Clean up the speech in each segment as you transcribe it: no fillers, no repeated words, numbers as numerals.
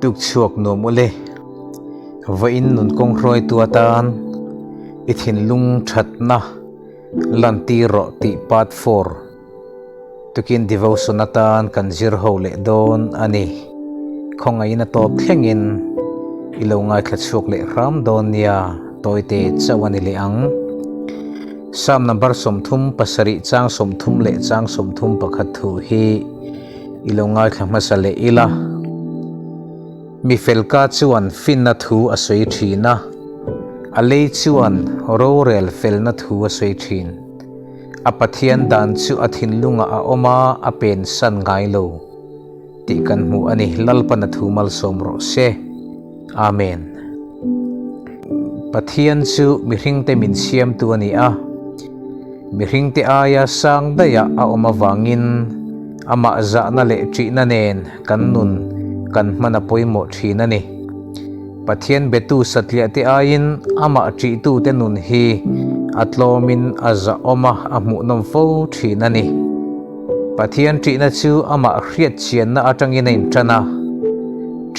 Tuk chhuak nuam ule. Vawiin nun kawng hruaitu atan i thinlung thatna lantir rawh tih part 4 tukin devotion atan kan zir ho leh dawn a ni. Khawngaihin a tawp thlengin i lo ngaithla chhuak leh hram dawn nia tawite chauh a ni leh ang. Psalm number 37 chang 30 leh chang 31 thu hi i lo ngaithla hmasa leh ila. Mi felka chuan finna thu a sawi thin a, a lei chuan rorel felna thu a sawi thin. A Pathian dan chu a thinlungah a awm a, a pensan ngai lo tih kan hmu a ni. Lalpan a thu malsawm rawh se. Amen. Pathian chu mihringte min siamtu a ni a, mihringte aia sang daihah a awm avangin amah zahna leh ṭihna nen kan nun kan hman a pawimawh ṭhin a ni. Pathian betu satliahte aiin amah ṭihtute nun hi a tlawmin a zahawm a, a hmuhnawm fo ṭhin a ni. Pathian ṭihna chu amah hriat chianna aṭangin a inṭan a.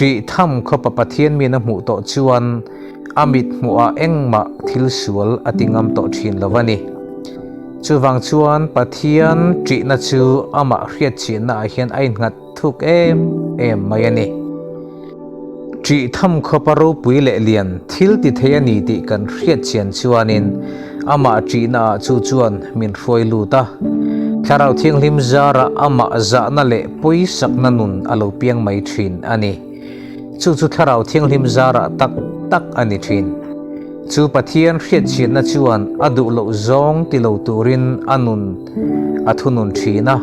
Ṭih tham khawpa Pathian min a hmuh tawh chuan a mit hmuhah engmah thil sual a ti ngam tawh ṭhin lo a ni. Chuvang chuan Pathian ṭihna chu amah hriat chiannaah hian a innghat thuk em em mai a ni. Ṭih tham khawpa ropui leh lian thil ti thei a ni tih kan hriat chian chuanin amah ṭihnaah chu chuan min hruai lut a. Thlarau Thianghlim zarah amah zahna leh pawisakna nun a lo piang mai ṭhin a ni. Chu chu Thlarau Thianghlim zarah tak tak a ni ṭhin. Chu Pathian hriat chianna chuan a duh loh zawng ti lo turin a nun a thunun ṭhin a.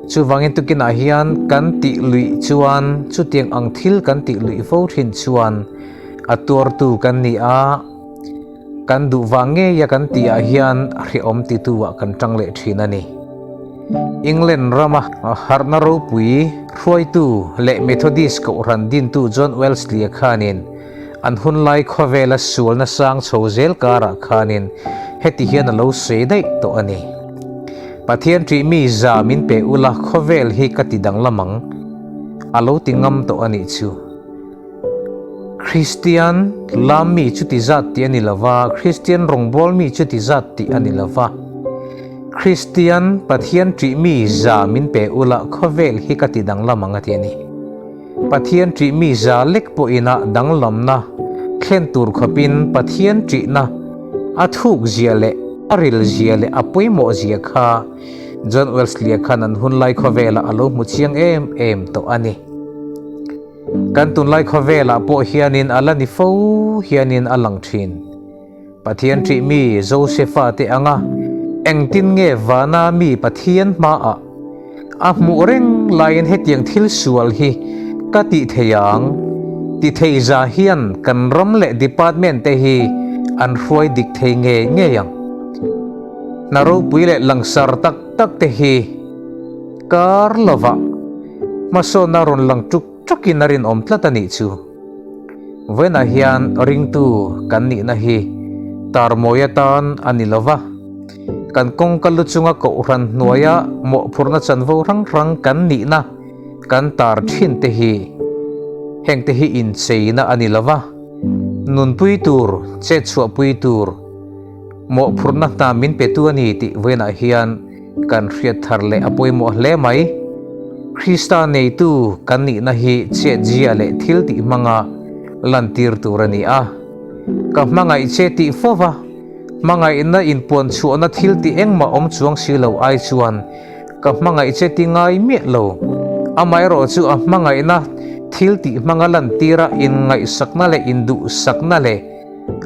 Chuvangin tukinah hian kan tih luih chuan chutiang ang thil kan tih luih fo thin chuan a tuartu kan ni a, kan duh vang ngeia kan tihah hian hrehawm titu ah kan tang leh thin a ni. England rama harhna ropui hruaitu leh Methodist kohhran dintu John Wesley-a khanin an hunlai khawvela sualna sang chho zel karah khanin heti hian a lo sawi daih tawh a ni. Pathian ṭih mi za min pe ula khawvel hi ka ti danglam ang, a lo ti ngam tawh a nih chu. Kristian lam mi chu ti zat tih a ni lo va, Kristian rawngbâwl mi chu ti zat tih a ni lo va. Kristian Pathian ṭih mi za min pe ula khawvel hi ka ti danglam ang a ti a ni. Pathian ṭih mi za lek pawhina danglamna thlen tur khawpin Pathian ṭihna a thuk zia leh a ril zia leh a pawimawh zia kha John Wesley-a khan an hunlai khawvelah a lo hmu chiang em em tawh a ni. Kan tunlai khawvelah pawh hianin a la ni fo hianin a lang ṭhin. Pathian ṭih mi Josefa te anga engtin nge vana mi Pathian hmaah a hmuh reng laiin hetiang thil sual hi ka tih thei ang ti thei za hian kan ram leh department te hi an hruai dik thei ngei ngei ang. Hna ropui leh langsar tak tak te hi kar lovah hmasawnna rawn lang ṭuk ṭukin a rinawm tlat a nih chu. Vawiinah hian ringtu kan nihna hi tarmawi atan a ni lo va, kan kawngka lu chunga kohhran hnuaia mawhphurhna chanvo hrang hrang kan nihna kan tar thin te hi hengte hi incheina a ni lo va, nunpui tur, chetchhuahpui tur mawhphurhna hna min petu a ni tih vawiinah hian Kan hriat thar leh a pawimawh hle mai. Krista neitu kan nihna hi chhiatzia leh thil tih hmanga lantir tur a ni a. Ka hmangaih che tih fo va, hmangaihna inpuan chhuahna thil tih engmah awm chuang si lo ai chuan ka hmangaih che ti ngai miah lo. Amaherawh chu a hmangaihna thil tih hmanga lantira inngaihsakna leh induhsakna leh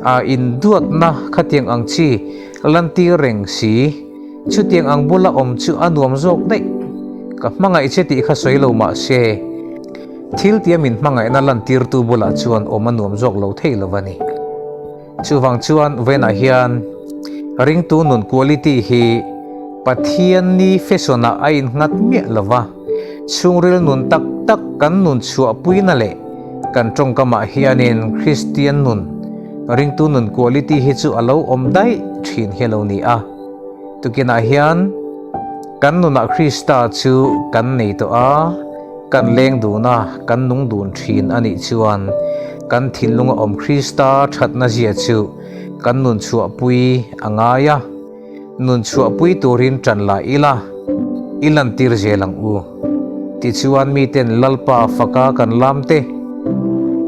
a induatna khatiang ang chi lantir reng si. Chutiang ang bula awm chu a nuam zawk daih. Ka hmangaih che tih kha sawi lo mah se, thil tia min hmangaihna lantirtu bulah chuan awm a nuam zawk lo thei lo a ni. Chuvang chuan vawiinah hian ringtu nun quality hi Pathian ni fashion-ah a innghat miah lo va, chhungril nun tak tak kan nun chhuahpuina leh kan tawngkamah hianin Kristian nun, ringtu nun quality hi chu a lo awm daih thin hi a lo ni a. Tukinah hian kan nunah Krista chu kan nei tawh a, Kan leng dun a, kan nung dun thin a nih chuan kan thinlunga awm Krista thatna zia chu kan nun chhuahpui a ngai a. Nun chhuahpui turin tan la ila, i lantir zel ang u. Tichuan miten Lalpa faka kan lam te,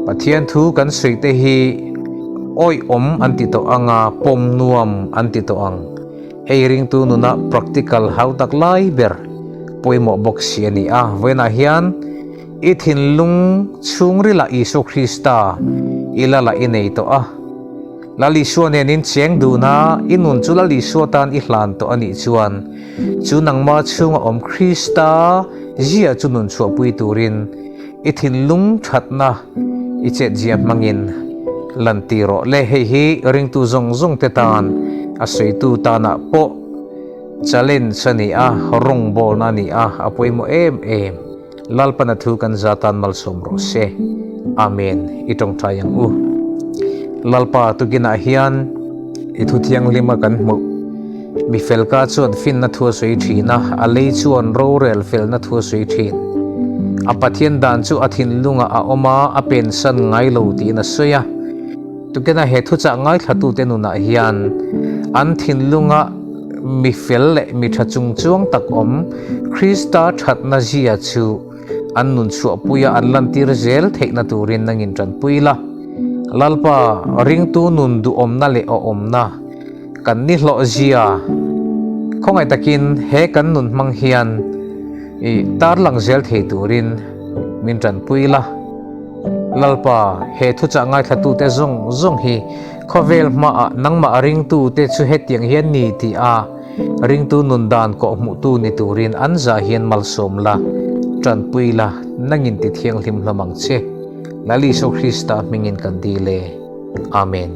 Pathian thu kan sawi te hi awihawm an ti tawh ang a, pawm nuam an ti tawh ang. Hei ringtu nuna practical hau tak lai ber pawimawh bawk si a ni a. Vawiinah hian i thinlung chhungrilah Isua Krista i la la i nei tawh a. Lal Isua nen in cheng dun a, i nun chu Lal Isua tan i hlan tawh a nih chuan chu nangma chhunga awm Krista zia chu nun chhuahpui turin i thinlung thatna i chetzia hmangin lantir rawh le. Hei hi ringtu zawng zawng te tan a sawitu tanah pawh challenge a ni a, rawngbawlna a ni a, a pawimawh em em. Lalpana thu kan za tan malsawm rawh se. Amen. I tawngtai ang u. Lalpa tukinah hian i thu thianghlima kan hmuh. Mi felka chuan finna thu a sawi thin a, a lei chuan rorel felna thu a sawi thin. A Pathian dan chu a thinlungah a awm a, a pensan ngai lo tiin a sawi a. Tukina he thuchah ngaithlatute nunah hian an thinlunga Mi fel leh mi tha chungchuang tak awm Krista thatna zia chu an nun chhuahpuia an lantir zel theihna turin nangin tanpui la. Lalpa, ringtu nun duhawmna leh awhawmna kan ni hlawh zia khawngaih takin he kan nun hmang hian i tarlang zel thei turin min tanpui la. Lalpa, he thuchah ngaithlatute zawng zawng hi Khawvel hmaah nangmah ringtute chu hetiang hian ni tih a ringtu nun dan kawhhmuhtu ni turin an zah hian malsawm la, tanpui la, nangin ti thianghlim hlawm ang che. Lal Isua Krista hmingin kan dil e. Amen.